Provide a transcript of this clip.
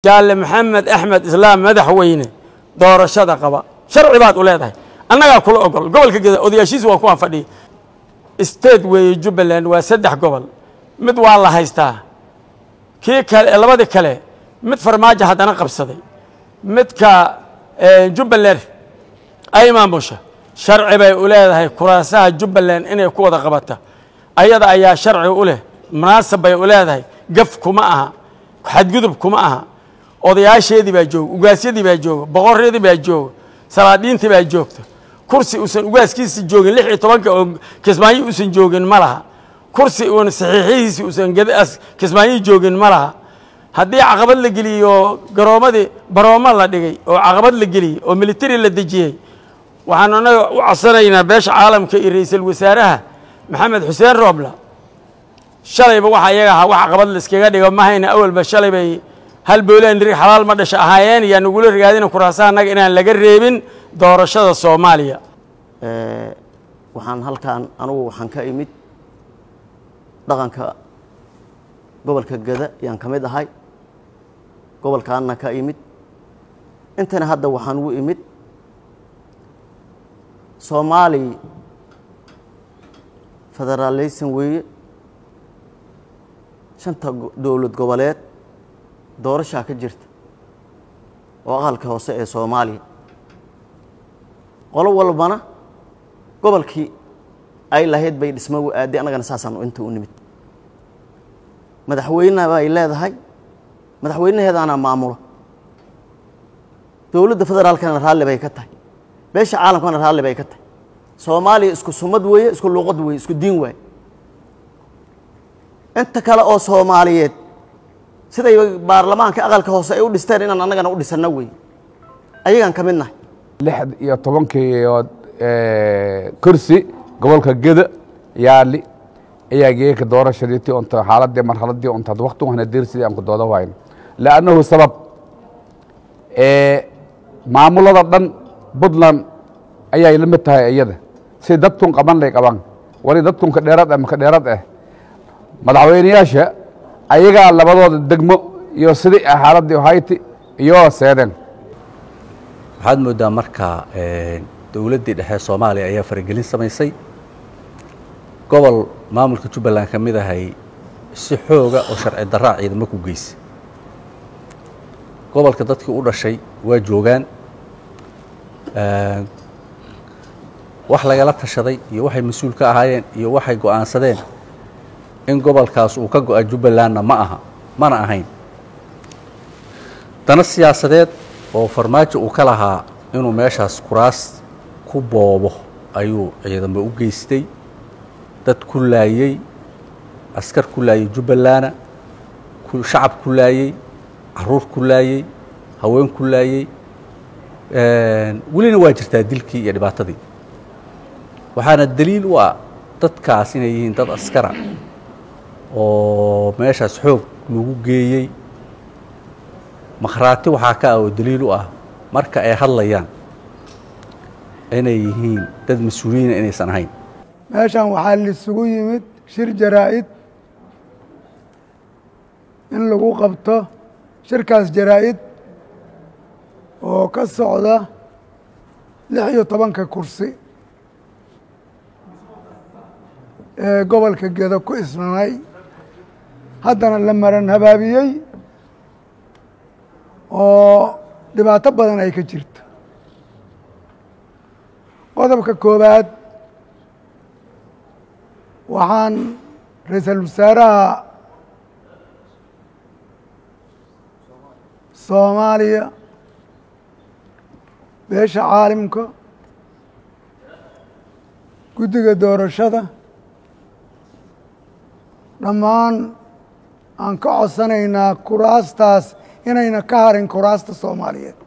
Jaalle Maxamed Axmed Islaam, madaxweyne, doorashada qaba, sharci baad u leedahay, annagaa kula ogol. Gobolka Geda odayaashiisa waa kuwaan fadhiya. State weeye Jubbaland, waa 3 gobol, mid waa la haystaa, kii kale, labadii kale mid Farmaajo haddana qabsaday. Midka Jubbaland ay maamusha sharci bay u leedahay kuraasaha Jubbaland inay ku wada qabata. Ayada ayaa sharci u leh, munaasab bay u leedahay, gaf kuma aha, xadgudub kuma aha. Odayaasheedii baa jooga, ugaasyadii baa jooga, boqoradii baa jooga, salaadiintii baa joogta. Kursi uusan ugaaskiisi joogin 16-ka oo Kismaayo uusan joogin ma laha. Kursi uun saxiixihiisi uusan Kismaayo joogin ma laha. Haddii caqabad la geliyo, garoomadii baroomo la dhigay oo caqabad la geliyey oo military la dejiyey, waxaanu annaga u codsanaynaa beesha caalamka iyo ra'iisul wasaaraha Maxamed Xuseen Roobla. Shalayba waxa iyaga ahaa wax caqabad la iskaga dhigo ma hayna. Awalba shalay bay hal boolaan rig xalaal ma dhasha ahaayeen. Yaa nagula rigaadina kuraasaha annaga inaan laga reebin doorashada Soomaaliya. Waxaan halkaan, anugu waxaan ka imid dhaqanka gobolka Geda yaan ka mid ahay, gobolkaanna ka imid. Intana hadda waxaan ugu imid Soomaali federaaleysan weeye, shanta dowlad goboleed doorashaa ka jirta oo aqalka hoose ee Soomaaliya, qolo walbana gobolkii ay lahayd bay dhismo u aaday. Annagana saasaan inta u nimid. Madaxweyne bay leedahay, madaxweynaheedaana maamulo, dowladda federaalkana raalli bay ka tahay, beesha caalamkana raalli bay ka tahay. Soomaaliya isku sumad weeye, isku luuqad weeye, isku diin waaye. Inta kale oo Soomaaliyeed siday baarlamaanka aqalka hoose ay u dhisteen inaan annagana u dhisanno wey, ayagaan ka mid nahay. 16-kii kursi gobolka Geda yaali ayaa geeka doorashadiiti unta xaaladii marxaladii unta waqti wahna deersidii aan ku dooda wayno, liannahu sabab maamulada dhan Puntland ayay la mid tahay. Iyada si dadkun qaban lay qaban wali dadkun ka dheeraad ah, maka dheeraad ah. Madaxweyneyaasha ayagaa labadooda degmo iyo sidii xaaladii hayti iyo seedeen. Waxaad mooddaa marka dowladdii dhexe Soomaaliya ayaa faragelin samaysay gobol maamulka Jubbaland ka mid ahay, si xooga oo sharci darraa ciidamo ku geysay gobolka. Dadkii u dhashay waa joogaan, wax lagala tashaday iyo waxay mas-uul ka ahaayeen iyo waxay go'aansadeen in gobolkaas uu ka go'a Jubbalandna ma aha, mana ahayn. Dana siyaasadeed oo Farmaajo uu ka lahaa inuu meeshaas kuraas ku boobo ayuu ciidamo u geystay, dad ku laayey, askar ku laayey Jubbalana, shacab ku laayey, caruur ku laayey, haween ku laayey. Welina waa jirtaa dilkii iyo dhibaatadii. Waxaana daliil u ah dadkaas inay yihiin dad askara oo meeshaas xoog lagu geeyey. Makhraati waxaa ka ah oo daliil u ah marka ay hadlayaan inay yihiin dad mas-uuliyiina inaysan ahayn. Meeshan waxaa laisugu yimid shir jaraa'id in lagu qabto, shirkaas jaraa'id oo ka socda 16-ka kursi ee gobolka Gedo ku isnanay, haddana la maran habaabiyey oo dhibaato badan ay ka jirto. Qodobka koowaad, waxaan ra-iisul wasaaraha Soomaaliya, beesha caalamka, guddiga doorashada dhammaan aan ka codsanaynaa kuraastaas inayna ka harin kuraasta Soomaaliyeed.